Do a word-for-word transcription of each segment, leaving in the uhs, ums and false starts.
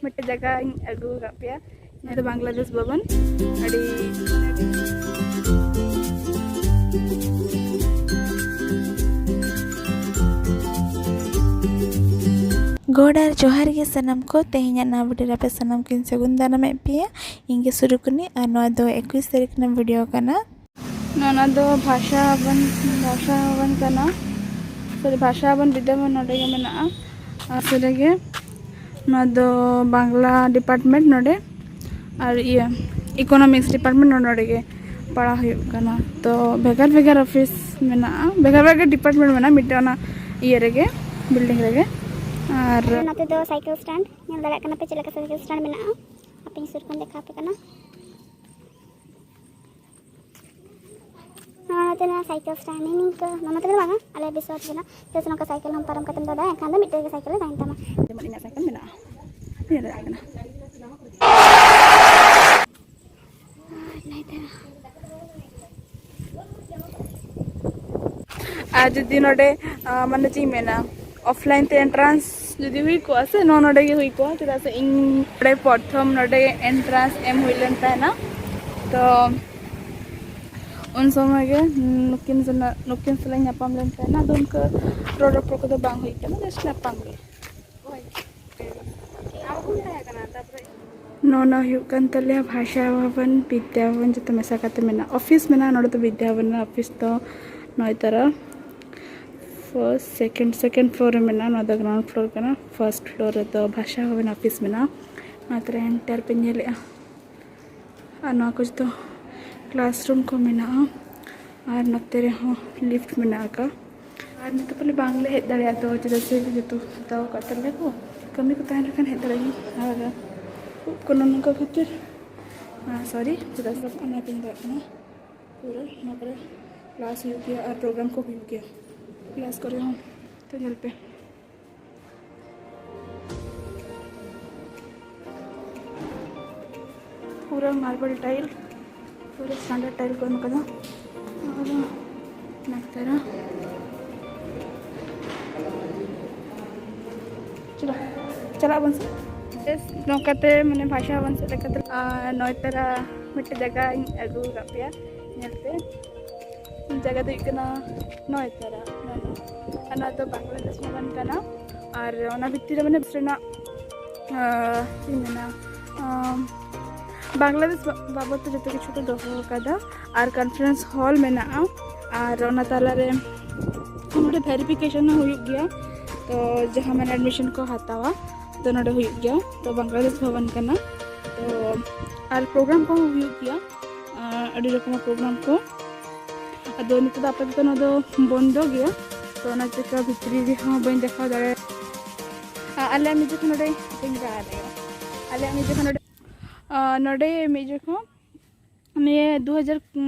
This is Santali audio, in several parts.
ᱢᱤᱫᱴᱮᱡ ᱡᱟᱭᱜᱟᱧ ᱟᱹᱜᱩ ᱟᱠᱟᱫ ᱯᱮᱭᱟ, ᱱᱤᱭᱟᱹ ᱫᱚ ᱵᱟᱝᱞᱟᱫᱮᱥ ᱵᱷᱚᱵᱚᱱ᱾ ᱟᱹᱰᱤ ᱜᱚᱰ ᱟᱨ ᱡᱚᱦᱟᱨ ᱜᱮ ᱥᱟᱱᱟᱢ ᱠᱚ᱾ ᱛᱮᱦᱮᱧᱟᱜ ᱱᱟᱣᱟ ᱵᱷᱤᱰᱤᱭᱳ ᱨᱮ ᱟᱯᱮ ᱥᱟᱱᱟᱢ ᱠᱚᱧ ᱥᱟᱹᱜᱩᱱ ᱫᱟᱨᱟᱢᱮᱫ ᱯᱮᱭᱟ᱾ ᱤᱧ ᱜᱮ ᱥᱩᱨᱩᱠᱩᱱᱤ, ᱟᱨ ᱱᱚᱣᱟ ᱫᱚ ᱮᱠᱩᱥ ᱛᱟᱹᱨᱤᱠᱷ ᱨᱮᱱᱟᱜ ᱵᱷᱤᱰᱤᱭᱳ ᱠᱟᱱᱟ᱾ ᱱᱚᱣᱟ ᱫᱚ ᱵᱷᱟᱥᱟ ᱵᱷᱚᱵᱚᱱ, ᱵᱷᱟᱥᱟ ᱵᱷᱚᱵᱚᱱ ᱠᱟᱱᱟ᱾ ᱥᱚᱨᱤ, ᱵᱷᱟᱥᱟ ᱵᱷᱚᱵᱚᱱ ᱵᱤᱫᱽᱭᱟ ᱵᱷᱚᱵᱚᱱ ᱱᱚᱰᱮ ᱜᱮ ᱢᱮᱱᱟᱜᱼᱟ᱾ ᱟᱨ ᱥᱟᱹᱨᱤ ᱜᱮ ᱱᱚᱣᱟ ᱫᱚ ᱵᱟᱝᱞᱟ ᱰᱤᱯᱟᱨᱴᱢᱮᱱᱴ ᱱᱚᱰᱮ, ᱟᱨ ᱤᱭᱟᱹ ᱤᱠᱳᱱᱚᱢᱤᱠᱥ ᱰᱤᱯᱟᱨᱴᱢᱮᱱᱴ ᱱᱚᱰᱮ ᱜᱮ ᱯᱟᱲᱦᱟᱣ ᱦᱩᱭᱩᱜ ᱠᱟᱱᱟ᱾ ᱛᱚ ᱵᱷᱮᱜᱟᱨ ᱵᱷᱮᱜᱟᱨ ᱚᱯᱷᱤᱥ ᱢᱮᱱᱟᱜᱼᱟ, ᱵᱷᱮᱜᱟᱨ ᱵᱷᱮᱜᱟᱨ ᱰᱤᱯᱟᱨᱴᱢᱮᱱᱴ ᱢᱮᱱᱟᱜᱼᱟ ᱢᱤᱫᱴᱮᱱ ᱚᱱᱟ ᱤᱭᱟᱹ ᱨᱮᱜᱮ, ᱵᱤᱞᱰᱤᱝ ᱨᱮᱜᱮ᱾ ᱟᱨ ᱱᱚᱛᱮ ᱫᱚ ᱥᱟᱭᱠᱮᱞ ᱥᱴᱮᱱᱰ ᱧᱮᱞ ᱫᱟᱲᱮᱭᱟᱜ ᱠᱟᱱᱟ ᱯᱮ ᱪᱮᱫ ᱞᱮᱠᱟ ᱥᱟᱭᱠᱮᱞ ᱥᱴᱮᱱᱰ ᱢᱮᱱᱟᱜᱼᱟ᱾ ᱦᱟᱯᱮᱧ ᱥᱩᱨ ᱠᱷᱚᱱ ᱫᱮᱠᱷᱟᱣ ᱟᱯᱮ ᱠᱟᱱᱟ᱾ ᱱᱚᱣᱟ ᱛᱮ ᱱᱚᱣᱟ ᱥᱟᱭᱠᱮᱞ ᱥᱴᱮᱱᱰ ᱱᱤᱝᱠᱟᱹ, ᱱᱚᱣᱟ ᱛᱮᱫᱚ ᱵᱟᱝᱟ, ᱟᱞᱮ ᱵᱤᱥᱣᱟᱥ ᱠᱟᱱᱟ᱾ ᱪᱮᱫᱟᱜ ᱥᱮ ᱱᱚᱝᱠᱟ ᱥᱟᱭᱠᱮᱞ ᱦᱚᱸᱢ ᱯᱟᱨᱚᱢ ᱠᱟᱛᱮᱢ ᱫᱟᱹᱲ ᱫᱟᱲᱮᱭᱟᱜᱼᱟ, ᱮᱱᱠᱷᱟᱱ ᱫᱚ ᱢᱤᱫᱴᱮᱡ ᱜᱮ ᱥᱟᱭᱠᱮᱞ ᱫᱚ ᱛᱟᱦᱮᱱ ᱛᱟᱢᱟ᱾ ᱡᱮᱢᱚᱱ ᱤᱧᱟᱹᱜ ᱥᱟᱭᱠᱮᱞ ᱢᱮᱱᱟᱜᱼᱟ, ᱧᱮᱞ ᱫᱟᱲᱮᱭᱟᱜ ᱠᱟᱱᱟ᱾ ᱟᱨ ᱡᱩᱫᱤ ᱱᱚᱰᱮ, ᱟ, ᱢᱟᱱᱮ ᱪᱮᱫ ᱤᱧ ᱢᱮᱱᱟ, ᱚᱯᱷᱞᱟᱭᱤᱱ ᱛᱮ ᱮᱱᱴᱨᱟᱱᱥ ᱡᱩᱫᱤ ᱦᱩᱭ ᱠᱚᱜᱼᱟ ᱥᱮ, ᱱᱚᱣᱟ ᱱᱚᱰᱮ ᱜᱮ ᱦᱩᱭ ᱠᱚᱜᱼᱟ, ᱪᱮᱫᱟᱜ ᱥᱮ ᱤᱧ ᱱᱚᱰᱮ ᱯᱨᱚᱛᱷᱚᱢ ᱱᱚᱰᱮ ᱮᱱᱴᱨᱟᱱᱥ ᱮᱢ ᱦᱩᱭ ᱞᱮᱱ ᱛᱟᱦᱮᱱᱟ᱾ ᱛᱚ ᱩᱱ ᱥᱚᱢᱚᱭ ᱜᱮ ᱱᱩᱠᱤᱱ ᱥᱟᱞᱟᱜ, ᱱᱩᱠᱤᱱ ᱥᱟᱞᱟᱜ ᱤᱧ ᱧᱟᱯᱟᱢ ᱞᱮᱱ ᱛᱟᱦᱮᱱᱟ᱾ ᱟᱫᱚ ᱚᱱᱠᱟ ᱨᱚᱲ ᱨᱚᱯᱚᱲ ᱠᱚᱫᱚ ᱵᱟᱝ ᱦᱩᱭ ᱠᱟᱱᱟ, ᱡᱟᱥᱴ ᱧᱟᱯᱟᱢ ᱜᱮ᱾ ᱱᱚᱣᱟ ᱦᱩᱭᱩᱜ ᱠᱟᱱ ᱛᱟᱞᱮᱭᱟ ᱵᱷᱟᱥᱟ ᱵᱷᱚᱵᱚᱱ, ᱵᱤᱫᱽᱭᱟ ᱵᱷᱚᱵᱚᱱ, ᱡᱚᱛᱚ ᱢᱮᱥᱟ ᱠᱟᱛᱮ ᱢᱮᱱᱟᱜᱼᱟ᱾ ᱚᱯᱷᱤᱥ ᱢᱮᱱᱟᱜᱼᱟ, ᱱᱚᱰᱮ ᱫᱚ ᱵᱤᱫᱽᱭᱟ ᱵᱷᱚᱵᱚᱱ ᱨᱮᱱᱟᱜ ᱚᱯᱷᱤᱥ ᱫᱚ ᱱᱚᱭ ᱛᱟᱨᱟ ᱯᱷᱟᱨᱥᱴ, ᱥᱮᱠᱮᱱᱰ, ᱥᱮᱠᱮᱱᱰ ᱯᱷᱞᱳᱨ ᱨᱮ ᱢᱮᱱᱟᱜᱼᱟ᱾ ᱱᱚᱣᱟ ᱫᱚ ᱜᱨᱟᱣᱩᱱᱰ ᱯᱷᱞᱳᱨ ᱠᱟᱱᱟ᱾ ᱯᱷᱟᱨᱥᱴ ᱯᱷᱞᱳᱨ ᱨᱮᱫᱚ ᱵᱷᱟᱥᱟ ᱵᱷᱚᱵᱚᱱ ᱚᱯᱷᱤᱥ ᱢᱮᱱᱟᱜᱼᱟ᱾ ᱱᱚᱣᱟ ᱛᱟᱨᱟ ᱮᱱᱴᱟᱨ ᱯᱮ ᱧᱮᱞᱮᱜᱼᱟ᱾ ᱟᱨ ᱱᱚᱣᱟ ᱠᱚ ᱡᱚᱛᱚ ᱠᱞᱟᱥᱨᱩᱢ ᱠᱚ ᱢᱮᱱᱟᱜᱼᱟ᱾ ᱟᱨ ᱱᱚᱛᱮ ᱨᱮᱦᱚᱸ ᱞᱤᱯᱷᱴ ᱢᱮᱱᱟᱜ ᱟᱠᱟᱫ᱾ ᱟᱨ ᱱᱤᱛᱚᱜ ᱯᱟᱞᱮ ᱵᱟᱝᱞᱮ ᱦᱮᱡ ᱫᱟᱲᱮᱭᱟᱜᱼᱟ, ᱛᱚ ᱪᱮᱫᱟᱜ ᱥᱮ ᱡᱚᱛᱚ ᱦᱟᱛᱟᱣ ᱟᱠᱟᱫ ᱛᱟᱞᱮᱭᱟ ᱠᱚ᱾ ᱠᱟᱹᱢᱤ ᱠᱚ ᱛᱟᱦᱮᱸ ᱞᱮᱱᱠᱷᱟᱱ ᱦᱮᱡ ᱫᱟᱲᱮᱭᱟᱜ ᱜᱤᱧ᱾ ᱟᱨ ᱩᱵ ᱠᱚ ᱱᱚᱝᱠᱟ ᱠᱷᱟᱹᱛᱤᱨ, ᱥᱚᱨᱤ, ᱪᱮᱫᱟᱜ ᱥᱮ ᱚᱱᱟ ᱛᱤᱧ ᱫᱟᱲᱮᱭᱟᱜ ᱠᱟᱱᱟ᱾ ᱯᱩᱨᱟᱹ ᱱᱚᱣᱟ ᱠᱚᱨᱮ ᱠᱞᱟᱥ ᱦᱩᱭᱩᱜ ᱜᱮᱭᱟ ᱟᱨ ᱯᱨᱳᱜᱨᱟᱢ ᱠᱚ ᱦᱩᱭᱩᱜ ᱜᱮᱭᱟ᱾ ᱠᱞᱟᱥ ᱠᱚᱨᱮ ᱦᱚᱸ ᱛᱚ ᱧᱮᱞ ᱯᱮ᱾ ᱯᱩᱨᱟᱹ ᱢᱟᱨᱵᱮᱞ ᱴᱟᱭᱤᱞ, ᱯᱩᱨᱟᱹ ᱥᱴᱟᱱᱰᱟᱨᱰ ᱴᱟᱭᱤᱞ ᱠᱚ ᱮᱢ ᱠᱟᱫᱟ᱾ ᱟᱨ ᱱᱮᱛᱟᱨ ᱪᱚᱞᱚ, ᱪᱟᱞᱟᱜ ᱟᱵᱚᱱ ᱥᱮ᱾ ᱵᱮᱥ, ᱱᱚᱝᱠᱟᱛᱮ ᱢᱟᱱᱮ ᱵᱷᱟᱥᱟ ᱵᱷᱚᱵᱚᱱ ᱥᱮᱫ ᱞᱮᱠᱟᱛᱮ, ᱟᱨ ᱱᱚᱭ ᱛᱟᱨᱟ ᱢᱤᱫᱴᱮᱡ ᱡᱟᱭᱜᱟᱧ ᱟᱹᱜᱩ ᱟᱠᱟᱫ ᱯᱮᱭᱟ ᱧᱮᱞ ᱯᱮ᱾ ᱡᱟᱭᱜᱟ ᱫᱚ ᱦᱩᱭᱩᱜ ᱠᱟᱱᱟ ᱱᱚᱭ ᱛᱟᱨᱟ, ᱱᱚᱭ ᱱᱚᱭ᱾ ᱟᱨ ᱱᱚᱣᱟ ᱫᱚ ᱵᱟᱝᱞᱟᱫᱮᱥ ᱵᱷᱚᱵᱚᱱ ᱠᱟᱱᱟ᱾ ᱟᱨ ᱚᱱᱟ ᱵᱷᱤᱛᱤᱨ ᱨᱮ ᱢᱟᱱᱮ ᱨᱮᱱᱟᱜ, ᱟᱸ, ᱪᱮᱫ ᱤᱧ ᱢᱮᱱᱟ, ᱟᱸ, ᱵᱟᱝᱞᱟᱫᱮᱥ ᱵᱟ-, ᱵᱟᱵᱚᱫ ᱛᱮ ᱡᱚᱛᱚ ᱠᱤᱪᱷᱩ ᱠᱚ ᱫᱚᱦᱚ ᱟᱠᱟᱫᱟ᱾ ᱟᱨ conference hall ᱢᱮᱱᱟᱜᱼᱟ᱾ ᱟᱨ ᱚᱱᱟ ᱛᱟᱞᱟᱨᱮ ᱱᱚᱰᱮ verification ᱦᱚᱸ ᱦᱩᱭᱩᱜ ᱜᱮᱭᱟ᱾ ᱛᱚ ᱡᱟᱦᱟᱸ ᱢᱟᱱᱮ admission ᱠᱚ ᱦᱟᱛᱟᱣᱟ, ᱛᱚ ᱱᱚᱰᱮ ᱦᱩᱭᱩᱜ ᱜᱮᱭᱟ᱾ ᱛᱚ ᱵᱟᱝᱞᱟᱫᱮᱥ ᱵᱷᱚᱵᱚᱱ ᱠᱟᱱᱟ᱾ ᱛᱚ ᱟᱨ program ᱠᱚᱦᱚᱸ ᱦᱩᱭᱩᱜ ᱜᱮᱭᱟ, ᱟᱨ ᱟᱹᱰᱤ ᱨᱚᱠᱚᱢᱟᱜ program ᱠᱚ᱾ ᱟᱫᱚ ᱱᱤᱛᱚᱜ ᱫᱚ ᱟᱯᱟᱛᱚᱛᱚ ᱱᱚᱣᱟ ᱫᱚ ᱵᱚᱱᱫᱚ ᱜᱮᱭᱟ᱾ ᱛᱚ ᱚᱱᱟ ᱪᱤᱠᱟᱹ ᱵᱷᱤᱛᱨᱤ ᱨᱮᱦᱚᱸ ᱵᱟᱹᱧ ᱫᱮᱠᱷᱟᱣ ᱫᱟᱲᱮᱭᱟᱜᱼᱟ᱾ ᱟᱞᱮᱭᱟᱜ ᱢᱤᱫ ᱡᱚᱠᱷᱚᱱ ᱱᱚᱰᱮ ᱵᱮᱸᱜᱟᱲ ᱨᱮ, ᱟᱞᱮᱭᱟᱜ ᱢᱤᱫ ᱡᱚᱠᱷᱚᱱ ᱱᱚᱰᱮ, ᱟᱨ ᱱᱚᱰᱮ ᱢᱤᱫ ᱡᱚᱠᱷᱚᱱ ᱱᱤᱭᱟᱹ ᱫᱩ ᱦᱟᱡᱟᱨ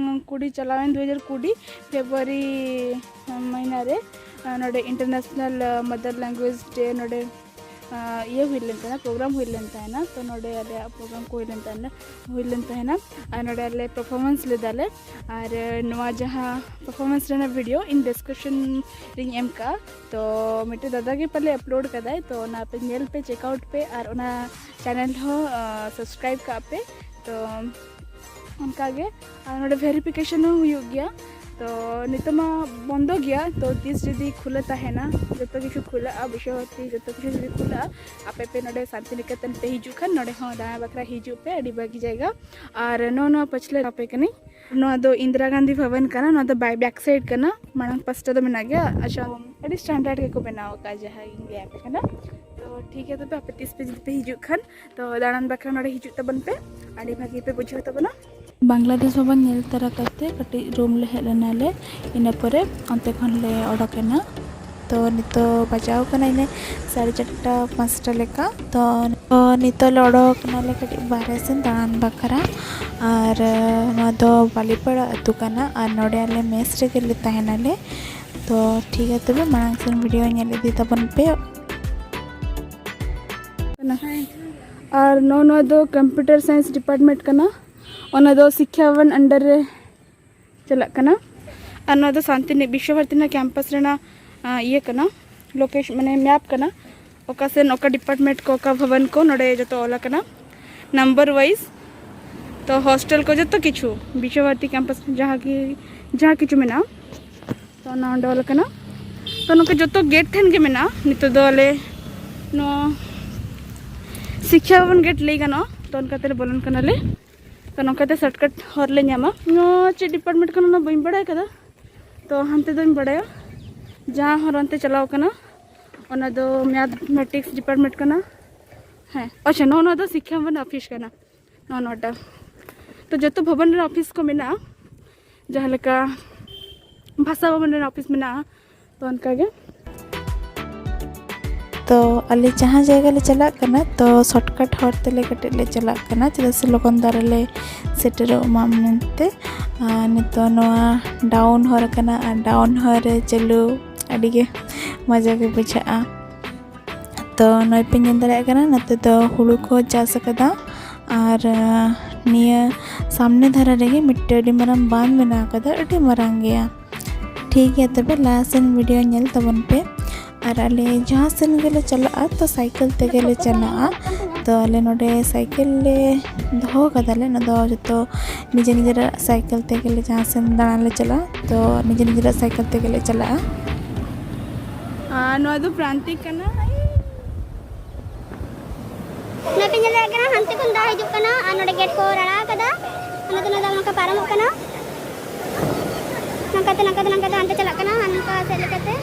ᱠᱩᱲᱤ ᱪᱟᱞᱟᱣᱮᱱ ᱫᱩ ᱦᱟᱡᱟᱨ ᱠᱩᱲᱤ ᱯᱷᱮᱵᱽᱨᱩᱣᱟᱨᱤ ᱢᱟᱹᱦᱱᱟᱹ ᱨᱮ, ᱟᱨ ᱱᱚᱰᱮ International Mother Language Day ᱱᱚᱰᱮ, ᱟᱨ ᱤᱭᱟᱹ ᱦᱩᱭ ᱞᱮᱱ ᱛᱟᱦᱮᱱᱟ, program ᱦᱩᱭ ᱞᱮᱱ ᱛᱟᱦᱮᱱᱟ᱾ ᱛᱚ ᱱᱚᱰᱮ ᱟᱞᱮᱭᱟᱜ program ᱠᱚ ᱦᱩᱭ ᱞᱮᱱ ᱛᱟᱦᱮᱱᱟ, ᱦᱩᱭ ᱞᱮᱱ ᱛᱟᱦᱮᱱᱟ᱾ ᱟᱨ ᱱᱚᱰᱮ ᱟᱞᱮ performance ᱞᱮᱫᱟᱞᱮ᱾ ᱟᱨ ᱱᱚᱣᱟ ᱡᱟᱦᱟᱸ performance ᱨᱮᱱᱟᱜ video ᱤᱧ description ᱨᱤᱧ ᱮᱢ ᱠᱟᱜᱼᱟ᱾ ᱛᱚ ᱢᱤᱫᱴᱮᱡ ᱫᱟᱫᱟ ᱜᱮ ᱯᱟᱞᱮ upload ᱠᱟᱫᱟᱭ, ᱛᱚ ᱚᱱᱟ ᱯᱮ ᱧᱮᱞ ᱯᱮ, check out ᱯᱮ, ᱟᱨ ᱚᱱᱟ channel ᱦᱚᱸ, ᱟᱸ, subscribe ᱠᱟᱜ ᱯᱮ᱾ ᱛᱚ ᱚᱱᱠᱟᱜᱮ, ᱟᱨ ᱱᱚᱰᱮ verification ᱦᱚᱸ ᱦᱩᱭᱩᱜ ᱜᱮᱭᱟ᱾ ᱛᱚ ᱱᱤᱛᱚᱜ ᱢᱟ ᱵᱚᱱᱫᱚ ᱜᱮᱭᱟ, ᱛᱚ ᱛᱤᱥ ᱡᱩᱫᱤ ᱠᱷᱩᱞᱟᱹ ᱛᱟᱦᱮᱱᱟ, ᱡᱚᱛᱚ ᱠᱤᱪᱷᱩ ᱠᱷᱩᱞᱟᱹᱜᱼᱟ, ᱵᱤᱥᱥᱚ ᱵᱷᱟᱨᱚᱛᱤ ᱡᱚᱛᱚ ᱠᱤᱪᱷᱩ ᱡᱩᱫᱤ ᱠᱷᱩᱞᱟᱹᱜᱼᱟ, ᱟᱯᱮ ᱯᱮ ᱱᱚᱰᱮ ᱥᱟᱱᱛᱤᱱᱤᱠᱮᱛᱚᱱ ᱯᱮ ᱦᱤᱡᱩᱜ ᱠᱷᱟᱱ, ᱱᱚᱰᱮ ᱦᱚᱸ ᱫᱟᱬᱟ ᱵᱟᱠᱷᱨᱟ ᱦᱤᱡᱩᱜ ᱯᱮ, ᱟᱹᱰᱤ ᱵᱷᱟᱹᱜᱤ ᱡᱟᱭᱜᱟ᱾ ᱟᱨ ᱱᱚᱜᱼᱚ ᱱᱚᱣᱟ ᱯᱟᱹᱪᱷᱞᱟᱹ ᱟᱯᱮ ᱠᱟᱹᱱᱟᱹᱧ᱾ ᱱᱚᱣᱟ ᱫᱚ ᱤᱱᱫᱤᱨᱟ ᱜᱟᱱᱫᱷᱤ ᱵᱷᱚᱵᱚᱱ ᱠᱟᱱᱟ᱾ ᱱᱚᱣᱟ ᱫᱚ ᱵᱟᱭ, back side ᱠᱟᱱᱟ, ᱢᱟᱲᱟᱝ ᱯᱟᱥᱴᱟ ᱫᱚ ᱢᱮᱱᱟᱜ ᱜᱮᱭᱟ᱾ ᱟᱪᱪᱷᱟ, ᱟᱹᱰᱤ standard ᱜᱮᱠᱚ ᱵᱮᱱᱟᱣ ᱟᱠᱟᱫᱼᱟ, ᱡᱟᱦᱟᱸ ᱤᱧ ᱞᱟᱹᱭ ᱟᱯᱮ ᱠᱟᱱᱟ᱾ ᱛᱚ ᱴᱷᱤᱠ ᱜᱮᱭᱟ, ᱛᱚᱵᱮ ᱟᱯᱮ ᱛᱤᱥ ᱯᱮ ᱡᱩᱫᱤ ᱯᱮ ᱦᱤᱡᱩᱜ ᱠᱷᱟᱱ, ᱛᱚ ᱫᱟᱬᱟᱱ ᱵᱟᱠᱷᱨᱟ ᱱᱚᱰᱮ ᱦᱤᱡᱩᱜ ᱛᱟᱵᱚᱱ ᱯᱮ, ᱟᱹᱰᱤ ᱵᱷᱟᱹᱜᱤ ᱯᱮ ᱵᱩᱡᱷᱟᱹᱣ ᱛᱟᱵᱚᱱᱟ᱾ ᱵᱟᱝᱞᱟᱫᱮᱥ ᱵᱷᱚᱵᱚᱱ ᱧᱮᱞ ᱛᱟᱨᱟ ᱠᱟᱛᱮ ᱠᱟᱹᱴᱤᱡ room ᱞᱮ ᱦᱮᱡ ᱞᱮᱱᱟᱞᱮ, ᱤᱱᱟᱹ ᱯᱚᱨᱮ ᱚᱱᱛᱮ ᱠᱷᱚᱱ ᱞᱮ ᱚᱰᱚᱠ ᱮᱱᱟ᱾ ᱛᱚ ᱱᱤᱛᱚᱜ ᱵᱟᱡᱟᱣ ᱠᱟᱱᱟ ᱤᱱᱟᱹ ᱥᱟᱲᱮ ᱪᱟᱨᱴᱟ ᱯᱟᱸᱪᱴᱟ ᱞᱮᱠᱟ᱾ ᱛᱚ ᱱᱤᱛᱚᱜ ᱞᱮ ᱚᱰᱚᱠ ᱠᱟᱱᱟᱞᱮ ᱠᱟᱹᱴᱤᱡ ᱵᱟᱦᱨᱮ ᱥᱮᱱ ᱫᱟᱬᱟᱱ ᱵᱟᱠᱷᱨᱟ᱾ ᱟᱨ ᱱᱚᱣᱟ ᱫᱚ ᱵᱟᱞᱤᱯᱟᱲᱟ ᱟᱹᱛᱩ ᱠᱟᱱᱟ, ᱟᱨ ᱱᱚᱰᱮ ᱟᱞᱮ mess ᱨᱮᱜᱮ ᱞᱮ ᱛᱟᱦᱮᱱᱟᱞᱮ᱾ ᱛᱚ ᱴᱷᱤᱠ ᱜᱮᱭᱟ, ᱛᱚᱵᱮ ᱢᱟᱲᱟᱝ ᱥᱮᱱ video ᱧᱮᱞ ᱤᱫᱤ ᱛᱟᱵᱚᱱ ᱯᱮ᱾ ᱟᱨ ᱱᱚᱜᱼᱚ ᱱᱚᱣᱟ ᱫᱚ computer science department ᱠᱟᱱᱟ, ᱚᱱᱟ ᱫᱚ ᱥᱤᱠᱠᱷᱟ ᱵᱷᱚᱵᱚᱱ under ᱨᱮ ᱪᱟᱞᱟᱜ ᱠᱟᱱᱟ᱾ ᱟᱨ ᱱᱚᱣᱟ ᱫᱚ ᱥᱟᱱᱛᱤᱱᱤ-, ᱵᱤᱥᱥᱚ ᱵᱷᱟᱨᱚᱛᱤ ᱨᱮᱱᱟᱜ campus ᱨᱮᱱᱟᱜ, ᱟᱸ, ᱤᱭᱟᱹ ᱠᱟᱱᱟ, location, ᱢᱟᱱᱮ map ᱠᱟᱱᱟ᱾ ᱚᱠᱟ ᱥᱮᱱ ᱚᱠᱟ ᱰᱤᱯᱟᱨᱴᱢᱮᱱᱴ ᱠᱚ, ᱚᱠᱟ ᱵᱷᱚᱵᱚᱱ ᱠᱚ, ᱱᱚᱰᱮ ᱡᱚᱛᱚ ᱚᱞ ᱟᱠᱟᱱᱟ ᱱᱟᱢᱵᱟᱨ ᱣᱟᱭᱤᱡ᱾ ᱛᱚ ᱦᱳᱥᱴᱮᱞ ᱠᱚ ᱡᱚᱛᱚ ᱠᱤᱪᱷᱩ ᱵᱤᱥᱥᱚᱵᱷᱟᱨᱚᱛᱤ ᱠᱮᱢᱯᱟᱥ ᱡᱟᱦᱟᱸ ᱜᱮ, ᱡᱟᱦᱟᱸ ᱠᱤᱪᱷᱩ ᱢᱮᱱᱟᱜᱼᱟ, ᱛᱚ ᱚᱱᱟ ᱚᱸᱰᱮ ᱚᱞ ᱟᱠᱟᱱᱟ᱾ ᱛᱚ ᱱᱚᱝᱠᱟ ᱡᱚᱛᱚ ᱜᱮᱴ ᱴᱷᱮᱱ ᱜᱮ ᱢᱮᱱᱟᱜᱼᱟ᱾ ᱱᱤᱛᱚᱜ ᱫᱚ ᱟᱞᱮ ᱱᱚᱣᱟ ᱥᱤᱠᱠᱷᱟ ᱵᱷᱚᱵᱚᱱ ᱜᱮᱴ ᱞᱟᱹᱭ ᱜᱟᱱᱚᱜᱼᱟ, ᱛᱚ ᱚᱱᱠᱟ ᱛᱮᱞᱮ ᱵᱚᱞᱚᱱ ᱠᱟᱱᱟᱞᱮ᱾ ᱛᱚ ᱱᱚᱝᱠᱟᱛᱮ ᱥᱚᱨᱴᱠᱟᱴ ᱦᱚᱨ ᱞᱮ ᱧᱟᱢᱟ᱾ ᱱᱚᱣᱟ ᱪᱮᱫ ᱰᱤᱯᱟᱨᱴᱢᱮᱱᱴ ᱠᱟᱱᱟ ᱚᱱᱟ ᱵᱟᱹᱧ ᱵᱟᱲᱟᱭ ᱠᱟᱫᱟ, ᱛᱚ ᱦᱟᱱᱛᱮ ᱫᱚᱧ ᱵᱟᱲᱟᱭᱟ᱾ ᱡᱟᱦᱟᱸ ᱦᱚᱨ ᱚᱱᱛᱮ ᱪᱟᱞᱟᱣ ᱠᱟᱱᱟ ᱚᱱᱟ ᱫᱚ ᱢᱮᱛᱷᱢᱮᱴᱤᱠᱥ ᱰᱤᱯᱟᱨᱴᱢᱮᱱᱴ ᱠᱟᱱᱟ᱾ ᱦᱮᱸ, ᱟᱪᱪᱷᱟ, ᱱᱚᱜᱼᱚ ᱱᱚᱣᱟ ᱫᱚ ᱥᱤᱠᱠᱷᱟ ᱵᱷᱚᱵᱚᱱ ᱚᱯᱷᱤᱥ ᱠᱟᱱᱟ, ᱱᱚᱜᱼᱚ ᱱᱚᱣᱟᱴᱟᱜ᱾ ᱛᱚ ᱡᱚᱛᱚ ᱵᱷᱚᱵᱚᱱ ᱨᱮ ᱚᱯᱷᱤᱥ ᱠᱚ ᱢᱮᱱᱟᱜᱼᱟ, ᱡᱟᱦᱟᱸ ᱞᱮᱠᱟ ᱵᱷᱟᱥᱟ ᱵᱷᱚᱵᱚᱱ ᱨᱮᱱᱟᱜ ᱚᱯᱷᱤᱥ ᱢᱮᱱᱟᱜᱼᱟ, ᱛᱚ ᱚᱱᱠᱟᱜᱮ᱾ ᱛᱚ ᱟᱞᱮ ᱡᱟᱦᱟᱸ ᱡᱟᱭᱜᱟ ᱞᱮ ᱪᱟᱞᱟᱜ ᱠᱟᱱᱟ, ᱛᱚ ᱥᱚᱨᱴᱠᱟᱴ ᱦᱚᱨ ᱛᱮᱞᱮ ᱠᱟᱹᱴᱤᱡ ᱞᱮ ᱪᱟᱞᱟᱜ ᱠᱟᱱᱟ, ᱪᱮᱫᱟᱜ ᱥᱮ ᱞᱚᱜᱚᱱ ᱫᱷᱟᱨᱟ ᱞᱮ ᱥᱮᱴᱮᱨᱚᱜ ᱢᱟ ᱢᱮᱱᱛᱮ᱾ ᱟᱨ ᱱᱤᱛᱚᱜ ᱱᱚᱣᱟ ᱰᱟᱣᱩᱱ ᱦᱚᱨ ᱠᱟᱱᱟ, ᱟᱨ ᱰᱟᱣᱩᱱ ᱦᱚᱨ ᱨᱮ ᱪᱟᱹᱞᱩ ᱟᱹᱰᱤ ᱜᱮ ᱢᱚᱡᱟ ᱜᱮ ᱵᱩᱡᱷᱟᱹᱜᱼᱟ᱾ ᱛᱚ ᱱᱚᱜᱼᱚᱭ ᱯᱮ ᱧᱮᱞ ᱫᱟᱲᱮᱭᱟᱜ ᱠᱟᱱᱟ, ᱱᱚᱛᱮ ᱫᱚ ᱦᱩᱲᱩ ᱠᱚ ᱪᱟᱥ ᱟᱠᱟᱫᱟ᱾ ᱟᱨ ᱟᱸ, ᱱᱤᱭᱟᱹ ᱥᱟᱢᱱᱮ ᱫᱷᱟᱨᱮ ᱨᱮᱜᱮ ᱢᱤᱫᱴᱮᱱ ᱟᱹᱰᱤ ᱢᱟᱨᱟᱝ ᱵᱟᱸᱫᱷ ᱢᱮᱱᱟᱜ ᱟᱠᱟᱫᱟ, ᱟᱹᱰᱤ ᱢᱟᱨᱟᱝ ᱜᱮᱭᱟ᱾ ᱴᱷᱤᱠ ᱜᱮᱭᱟ, ᱛᱚᱵᱮ ᱞᱟᱦᱟ ᱥᱮᱱ ᱵᱷᱤᱰᱤᱭᱳ ᱧᱮᱞ ᱛᱟᱵᱚᱱ ᱯᱮ᱾ ᱟᱨ ᱟᱞᱮ ᱡᱟᱦᱟᱸ ᱥᱮᱱ ᱜᱮᱞᱮ ᱪᱟᱞᱟᱜᱼᱟ, ᱛᱚ ᱥᱟᱭᱠᱮᱞ ᱛᱮᱜᱮ ᱞᱮ ᱪᱟᱞᱟᱜᱼᱟ᱾ ᱛᱚ ᱟᱞᱮ ᱱᱚᱰᱮ ᱥᱟᱭᱠᱮᱞ ᱞᱮ ᱫᱚᱦᱚ ᱠᱟᱫᱟᱞᱮ, ᱚᱱᱟ ᱫᱚ ᱡᱚᱛᱚ ᱱᱤᱡᱮ ᱱᱤᱡᱮᱨᱟᱜ ᱥᱟᱭᱠᱮᱞ ᱛᱮᱜᱮ ᱞᱮ ᱡᱟᱦᱟᱸ ᱥᱮᱱ ᱫᱟᱬᱟᱱ ᱞᱮ ᱪᱟᱞᱟᱜᱼᱟ, ᱛᱚ ᱱᱤᱡᱮ ᱱᱤᱡᱮᱨᱟᱜ ᱥᱟᱭᱠᱮᱞ ᱛᱮᱜᱮ ᱞᱮ ᱪᱟᱞᱟᱜᱼᱟ᱾ ᱟᱨ ᱱᱚᱣᱟ ᱫᱚ ᱯᱨᱟᱱᱛᱤᱠ ᱠᱟᱱᱟ᱾ ᱱᱚᱛᱮ ᱧᱮᱞ ᱫᱟᱲᱮᱭᱟᱜ ᱠᱟᱱᱟ, ᱦᱟᱱᱛᱮ ᱠᱷᱚᱱ ᱫᱟᱜ ᱦᱤᱡᱩᱜ ᱠᱟᱱᱟ ᱟᱨ ᱱᱚᱰᱮ ᱜᱮᱴ ᱠᱚ ᱨᱟᱲᱟ ᱟᱠᱟᱫᱟ, ᱚᱱᱟᱛᱮ ᱱᱚᱣᱟ ᱫᱟᱜ ᱱᱚᱝᱠᱟ ᱯᱟᱨᱚᱢᱚᱜ ᱠᱟᱱᱟ᱾ ᱱᱚᱝᱠᱟᱛᱮ, ᱱᱚᱝᱠᱟᱛᱮ, ᱱᱚᱝᱠᱟᱛᱮ ᱦᱟᱱᱛᱮ ᱪᱟᱞᱟᱜ ᱠᱟᱱᱟ, ᱦᱟᱱᱠᱟ ᱥᱮᱫ ᱞᱮᱠᱟᱛᱮ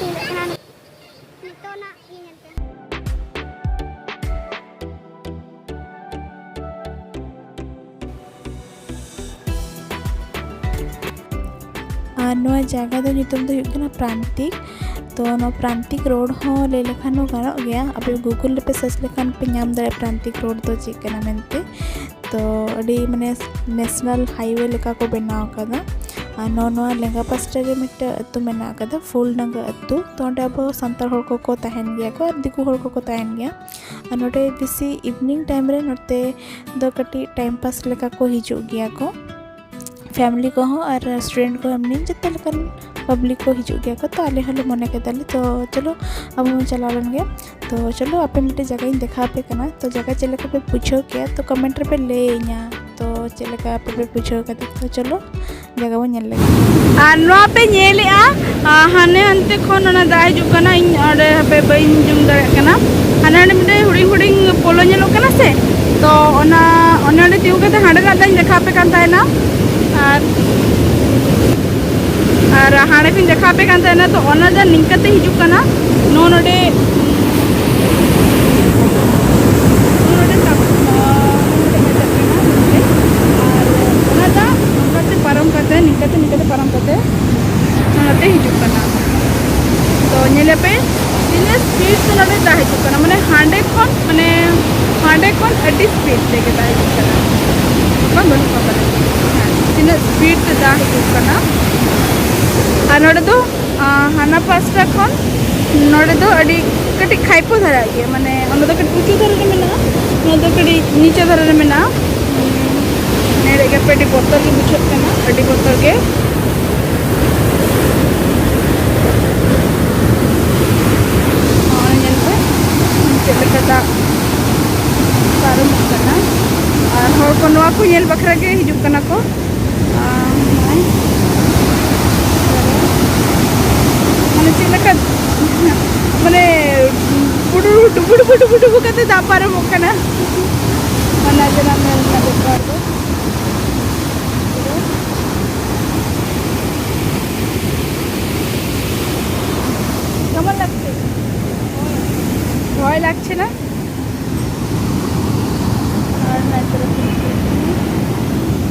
ᱧᱮᱞᱚᱜ ᱠᱟᱱᱟ᱾ ᱱᱤᱛᱚᱜ ᱱᱟᱜ ᱧᱮᱧᱮᱞ ᱯᱮ᱾ ᱟᱨ ᱱᱚᱣᱟ ᱡᱟᱭᱜᱟ ᱫᱚ ᱧᱩᱛᱩᱢ ᱫᱚ ᱦᱩᱭᱩᱜ ᱠᱟᱱᱟ ᱯᱨᱟᱱᱛᱤᱠ᱾ ᱛᱚ ᱱᱚᱣᱟ ᱯᱨᱟᱱᱛᱤᱠ ᱨᱳᱰ ᱦᱚᱸ ᱞᱟᱹᱭ ᱞᱮᱠᱷᱟᱱ ᱦᱚᱸ ᱜᱟᱱᱚᱜ ᱜᱮᱭᱟ, ᱟᱯᱮ ᱜᱩᱜᱩᱞ ᱨᱮᱯᱮ ᱥᱟᱨᱪ ᱞᱮᱠᱷᱟᱱ ᱯᱮ ᱧᱟᱢ ᱫᱟᱲᱮᱭᱟᱜᱼᱟ ᱯᱨᱟᱱᱛᱤᱠ ᱨᱳᱰ ᱫᱚ ᱪᱮᱫ ᱠᱟᱱᱟ ᱢᱮᱱᱛᱮ᱾ ᱛᱚ ᱟᱹᱰᱤ ᱢᱟᱱᱮ ᱱᱮᱥᱱᱟᱞ ᱦᱟᱭᱣᱮ ᱞᱮᱠᱟ ᱠᱚ ᱵᱮᱱᱟᱣ ᱟᱠᱟᱫᱟ᱾ ᱟᱨ ᱱᱚᱣᱟ, ᱱᱚᱣᱟ ᱞᱮᱸᱜᱟ ᱯᱟᱥᱴᱟ ᱨᱮ ᱢᱤᱫᱴᱮᱱ ᱟᱹᱛᱩ ᱢᱮᱱᱟᱜ ᱟᱠᱟᱫᱟ, ᱯᱷᱩᱞᱰᱟᱝᱜᱟ ᱟᱹᱛᱩ᱾ ᱛᱚ ᱚᱸᱰᱮ ᱟᱵᱚ ᱥᱟᱱᱛᱟᱲ ᱦᱚᱲ ᱠᱚᱠᱚ ᱛᱟᱦᱮᱱ ᱜᱮᱭᱟ ᱠᱚ ᱟᱨ ᱫᱤᱠᱩ ᱦᱚᱲ ᱠᱚᱠᱚ ᱛᱟᱦᱮᱱ ᱜᱮᱭᱟ᱾ ᱟᱨ ᱱᱚᱰᱮ ᱵᱮᱥᱤ ᱤᱵᱷᱤᱱᱤᱝ ᱴᱟᱭᱤᱢ ᱨᱮ ᱱᱚᱛᱮ ᱫᱚ ᱠᱟᱹᱴᱤᱡ ᱴᱟᱭᱤᱢ ᱯᱟᱥ ᱞᱮᱠᱟ ᱠᱚ ᱦᱤᱡᱩᱜ ᱜᱮᱭᱟ ᱠᱚ, ᱯᱷᱮᱢᱤᱞᱤ ᱠᱚᱦᱚᱸ ᱟᱨ ᱥᱴᱩᱰᱮᱱᱴ ᱠᱚᱦᱚᱸ, ᱮᱢᱱᱤ ᱡᱚᱛᱚ ᱞᱮᱠᱟᱱ ᱯᱟᱵᱽᱞᱤᱠ ᱠᱚ ᱦᱤᱡᱩᱜ ᱜᱮᱭᱟ ᱠᱚ, ᱛᱚ ᱟᱞᱮ ᱦᱚᱸᱞᱮ ᱢᱚᱱᱮ ᱠᱮᱫᱟᱞᱮ, ᱛᱚ ᱪᱚᱞᱚ ᱟᱵᱚ ᱵᱚᱱ ᱪᱟᱞᱟᱣ ᱞᱮᱱ ᱜᱮ᱾ ᱛᱚ ᱪᱚᱞᱚ ᱟᱯᱮ ᱢᱤᱫᱴᱮᱡ ᱡᱟᱭᱜᱟᱧ ᱫᱮᱠᱷᱟᱣ ᱟᱯᱮ ᱠᱟᱱᱟ, ᱛᱚ ᱡᱟᱭᱜᱟ ᱪᱮᱫ ᱞᱮᱠᱟ ᱯᱮ ᱵᱩᱡᱷᱟᱹᱣ ᱠᱮᱜᱼᱟ, ᱛᱚ ᱠᱚᱢᱮᱱᱴ ᱨᱮᱯᱮ ᱞᱟᱹᱭᱟᱹᱧᱟ, ᱛᱚ ᱪᱮᱫ ᱞᱮᱠᱟ ᱟᱯᱮ ᱯᱮ ᱵᱩᱡᱷᱟᱹᱣ ᱠᱟᱫᱟ, ᱛᱚ ᱪᱚᱞᱚ ᱡᱟᱭᱜᱟ ᱵᱚᱱ ᱧᱮᱞ ᱞᱮᱜᱮ᱾ ᱟᱨ ᱱᱚᱣᱟ ᱯᱮ ᱧᱮᱞᱮᱜᱼᱟ, ᱟᱨ ᱦᱟᱱᱮ ᱦᱟᱱᱛᱮ ᱠᱷᱚᱱ ᱚᱱᱟ ᱫᱟᱜ ᱦᱤᱡᱩᱜ ᱠᱟᱱᱟ, ᱤᱧ ᱚᱸᱰᱮ ᱦᱟᱯᱮ ᱵᱟᱹᱧ ᱡᱩᱢ ᱫᱟᱲᱮᱭᱟᱜ ᱠᱟᱱᱟ᱾ ᱦᱟᱱᱮ ᱦᱟᱸᱰᱮ ᱢᱤᱫᱴᱮᱱ ᱦᱩᱰᱤᱧ ᱦᱩᱰᱤᱧ ᱯᱳᱞᱳ ᱧᱮᱞᱚᱜ ᱠᱟᱱᱟ ᱥᱮ, ᱛᱚ ᱚᱱᱟ, ᱚᱱᱮ ᱚᱸᱰᱮ ᱛᱤᱸᱜᱩ ᱠᱟᱛᱮ ᱦᱟᱸᱰᱮᱱᱟᱜ ᱫᱟᱜ ᱤᱧ ᱫᱮᱠᱷᱟᱣ ᱟᱯᱮ ᱠᱟᱱ ᱛᱟᱦᱮᱱᱟ᱾ ᱟᱨ, ᱟᱨ ᱦᱟᱸᱰᱮ ᱠᱷᱚᱱᱤᱧ ᱫᱮᱠᱷᱟᱣ ᱟᱯᱮ ᱠᱟᱱ ᱛᱟᱦᱮᱱᱟ, ᱛᱚ ᱚᱱᱟ ᱫᱟᱜ ᱱᱤᱝᱠᱟᱹᱛᱮ ᱦᱤᱡᱩᱜ ᱠᱟᱱᱟ, ᱱᱚᱜᱼᱚ ᱱᱚᱰᱮ, ᱱᱚᱜᱼᱚ ᱱᱚᱰᱮ ᱛᱟᱵ-, ᱱᱚᱜᱼᱚ ᱱᱚᱰᱮ ᱢᱮᱪᱟᱜ ᱠᱟᱱᱟ, ᱱᱚᱰᱮ᱾ ᱟᱨ ᱚᱱᱟ ᱫᱟᱜ ᱱᱚᱝᱠᱟᱛᱮ ᱯᱟᱨᱚᱢ ᱠᱟᱛᱮ, ᱱᱤᱝᱠᱟᱹᱛᱮ, ᱱᱤᱝᱠᱟᱹᱛᱮ ᱯᱟᱨᱚᱢ ᱠᱟᱛᱮ ᱱᱚᱛᱮ ᱦᱤᱡᱩᱜ ᱠᱟᱱᱟ᱾ ᱛᱚ ᱧᱮᱞᱮᱯᱮ, ᱛᱤᱱᱟᱹᱜ ᱥᱯᱤᱰ ᱛᱮ ᱱᱚᱰᱮ ᱫᱟᱜ ᱦᱤᱡᱩᱜ ᱠᱟᱱᱟ, ᱢᱟᱱᱮ ᱦᱟᱸᱰᱮ ᱠᱷᱚᱱ, ᱢᱟᱱᱮ ᱦᱟᱸᱰᱮ ᱠᱷᱚᱱ ᱟᱹᱰᱤ ᱥᱯᱤᱰ ᱛᱮᱜᱮ ᱫᱟᱜ ᱦᱤᱡᱩᱜ ᱠᱟᱱᱟ᱾ ᱵᱟᱝ, ᱵᱟᱹᱱᱩᱜ ᱠᱟᱫᱟ᱾ ᱦᱮᱸ, ᱛᱤᱱᱟᱹᱜ ᱥᱯᱤᱰ ᱛᱮ ᱫᱟᱜ ᱦᱤᱡᱩᱜ ᱠᱟᱱᱟ᱾ ᱟᱨ ᱱᱚᱰᱮ ᱫᱚ, ᱟᱸ, ᱦᱟᱱᱟ ᱯᱟᱥᱴᱟ ᱠᱷᱚᱱ ᱱᱚᱰᱮ ᱫᱚ ᱟᱹᱰᱤ ᱠᱟᱹᱴᱤᱡ ᱠᱷᱟᱭᱯᱚ ᱫᱷᱟᱨᱟ ᱜᱮᱭᱟ, ᱢᱟᱱᱮ ᱚᱱᱟ ᱫᱚ ᱠᱟᱹᱴᱤᱡ ᱩᱸᱪᱩ ᱫᱷᱟᱨᱮ ᱨᱮ ᱢᱮᱱᱟᱜᱼᱟ, ᱱᱚᱣᱟ ᱫᱚ ᱠᱟᱹᱴᱤᱡ ᱱᱤᱪᱩ ᱫᱷᱟᱨᱮ ᱨᱮ ᱢᱮᱱᱟᱜᱼᱟ᱾ ᱧᱮᱞᱮᱫ ᱜᱮᱭᱟᱯᱮ, ᱟᱹᱰᱤ ᱵᱚᱛᱚᱨ ᱜᱮ ᱵᱩᱡᱷᱟᱹᱜ ᱠᱟᱱᱟ, ᱟᱹᱰᱤ ᱵᱚᱛᱚᱨ ᱜᱮ᱾ ᱱᱚᱜᱼᱚᱭ ᱧᱮᱞ ᱯᱮ, ᱪᱮᱫ ᱞᱮᱠᱟ ᱫᱟᱜ ᱯᱟᱨᱚᱢᱚᱜ ᱠᱟᱱᱟ᱾ ᱟᱨ ᱦᱚᱲ ᱠᱚ ᱱᱚᱣᱟ ᱠᱚ ᱧᱮᱞ ᱵᱟᱠᱷᱨᱟ ᱜᱮ ᱦᱤᱡᱩᱜ ᱠᱟᱱᱟ ᱠᱚ᱾ ᱟᱨ ᱱᱚᱜᱼᱚᱭ ᱢᱟᱱᱮ ᱪᱮᱫ ᱞᱮᱠᱟ, ᱢᱟᱱᱮ ᱰᱩᱵᱩ ᱰᱩᱵᱩ ᱰᱩᱵᱩ ᱰᱩᱵᱩ ᱠᱟᱛᱮ ᱫᱟᱜ ᱯᱟᱨᱚᱢᱚᱜ ᱠᱟᱱᱟ᱾ ᱚᱱᱟ ᱡᱮᱱᱚ ᱧᱮᱞ ᱨᱮᱱᱟᱜ ᱵᱮᱯᱟᱨ ᱫᱚ᱾ কেমন লাগছে? ভয় লাগছে না? ᱟᱨ ᱱᱚᱛᱮ ᱨᱮ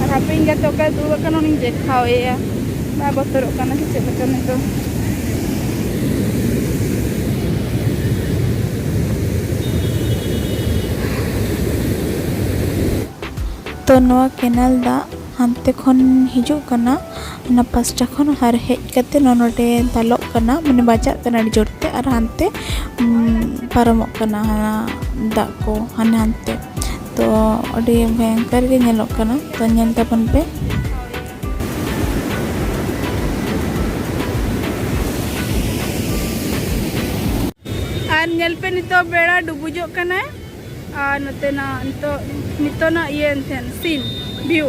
ᱟᱨ ᱦᱟᱯᱮ ᱤᱧ ᱜᱟᱛᱮ ᱚᱠᱟᱨᱮ ᱫᱩᱲᱩᱵ ᱟᱠᱟᱱᱟ, ᱩᱱᱤᱧ ᱫᱮᱠᱷᱟᱣ ᱮᱭᱟ᱾ ᱵᱟᱭ ᱵᱚᱛᱚᱨᱚᱜ ᱠᱟᱱᱟ ᱥᱮ ᱪᱮᱫ ᱞᱮᱠᱟ ᱱᱤᱛᱚᱜ? ᱛᱚ ᱱᱚᱣᱟ ᱠᱮᱱᱟᱞ ᱫᱟᱜ ᱦᱟᱱᱛᱮ ᱠᱷᱚᱱ ᱦᱤᱡᱩᱜ ᱠᱟᱱᱟ, ᱚᱱᱟ ᱯᱟᱥᱴᱟ ᱠᱷᱚᱱ, ᱟᱨ ᱦᱮᱡ ᱠᱟᱛᱮ ᱱᱚᱜᱼᱚ ᱱᱚᱰᱮ ᱫᱟᱞᱚᱜ ᱠᱟᱱᱟ, ᱢᱟᱱᱮ ᱵᱟᱡᱟᱜ ᱠᱟᱱᱟ ᱟᱹᱰᱤ ᱡᱳᱨ ᱛᱮ, ᱟᱨ ᱦᱟᱱᱛᱮ, ᱩᱢ, ᱯᱟᱨᱚᱢᱚᱜ ᱠᱟᱱᱟ ᱦᱟᱱᱟ ᱫᱟᱜ ᱠᱚ ᱦᱟᱱᱮ ᱦᱟᱱᱛᱮ᱾ ᱛᱚ ᱟᱹᱰᱤ ᱵᱷᱚᱭᱚᱝᱠᱚᱨ ᱜᱮ ᱧᱮᱞᱚᱜ ᱠᱟᱱᱟ, ᱛᱚ ᱧᱮᱞ ᱛᱟᱵᱚᱱ ᱯᱮ᱾ ᱱᱤᱛᱚᱜ ᱵᱮᱲᱟ ᱰᱩᱵᱩᱡᱚᱜ ᱠᱟᱱᱟᱭ᱾ ᱟᱨ ᱱᱚᱛᱮᱱᱟᱜ ᱱᱤᱛᱚᱜ, ᱱᱤᱛᱚᱜ ᱱᱟᱜ ᱤᱭᱟᱹ ᱮᱱᱛᱮ scene, view᱾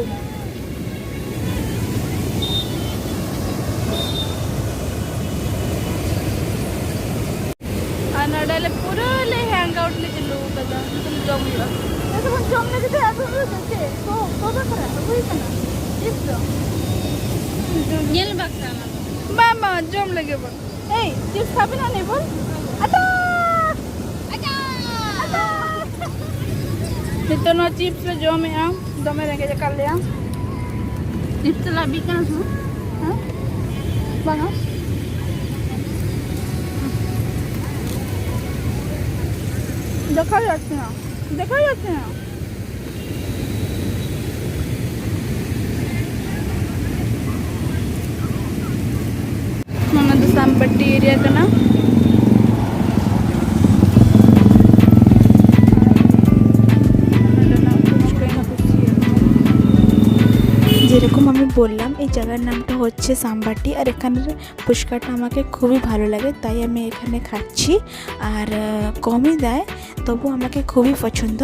ᱟᱨ ᱱᱚᱰᱮ ᱞᱮ ᱯᱩᱨᱟᱹ ᱞᱮ hang out ᱞᱮ ᱪᱟᱹᱞᱩ ᱟᱠᱟᱫᱟ᱾ ᱱᱤᱛᱚᱜ ᱞᱮ ᱡᱚᱢ ᱦᱩᱭᱩᱜᱼᱟ᱾ ᱟᱪᱪᱷᱟ, ᱵᱚᱱ ᱡᱚᱢ ᱞᱟᱹᱜᱤᱫ ᱛᱮ ᱟᱹᱜᱩ ᱦᱩᱭᱩᱜᱼᱟ ᱪᱮᱫ? ᱠᱚ, ᱠᱚ ᱵᱟᱠᱷᱨᱟ ᱟᱹᱜᱩᱭ ᱠᱟᱱᱟ᱾ ᱪᱮᱫ ᱫᱚ? ᱧᱮᱞ ᱵᱟᱠᱷᱨᱟ ᱚᱱᱟ ᱫᱚ᱾ ᱵᱟᱝ, ᱵᱟᱝ, ᱡᱚᱢ ᱞᱟᱹᱜᱤᱫ ᱵᱚᱱ᱾ ᱮᱭ, chips ᱠᱷᱟᱵᱤ ᱱᱟ ᱱᱤᱵᱩᱞ? ᱟᱪᱪᱷᱟ! ᱟᱪᱪᱷᱟ! ᱱᱤᱛᱚᱜ ᱱᱚᱣᱟ chips ᱞᱮ ᱡᱚᱢᱮᱜᱼᱟ, ᱫᱚᱢᱮ ᱨᱮᱸᱜᱮᱡ ᱟᱠᱟᱫ ᱞᱮᱭᱟ᱾ Chips ᱞᱟᱹᱵᱤᱫ ᱠᱟᱱᱟ ᱥᱮ ᱵᱟᱝ? ᱦᱮᱸ? ᱵᱟᱝᱟ᱾ দেখা যাচ্ছে না, দেখা যাচ্ছে না। ᱱᱚᱣᱟ ᱫᱚ ᱥᱟᱢᱵᱟᱴᱤ area ᱠᱟᱱᱟ᱾ যেরকম আমি বললাম, এই জায়গার নামটা হচ্ছে সাম্বাটি, আর এখানের ফুচকাটা আমাকে খুবই ভালো লাগে, তাই আমি এখানে খাচ্ছি। আর আহ, কমই দেয়, তবু আমাকে খুবই পছন্দ।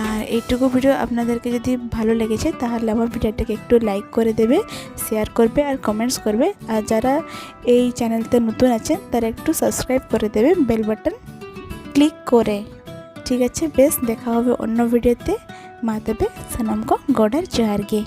আর এইটুকু ভিডিও আপনাদেরকে যদি ভালো লেগেছে, তাহলে আমার ভিডিওটাকে একটু লাইক করে দেবে, শেয়ার করবে আর কমেন্টস করবে। আর যারা এই চ্যানেলতে নতুন আছেন, তারা একটু সাবস্ক্রাইব করে দেবে বেল বাটন ক্লিক করে। ঠিক আছে, বেশ, দেখা হবে অন্য ভিডিওতে। মা তবে সানাম কো গড ᱟᱨ ᱡᱚᱦᱟᱨ ᱜᱮ।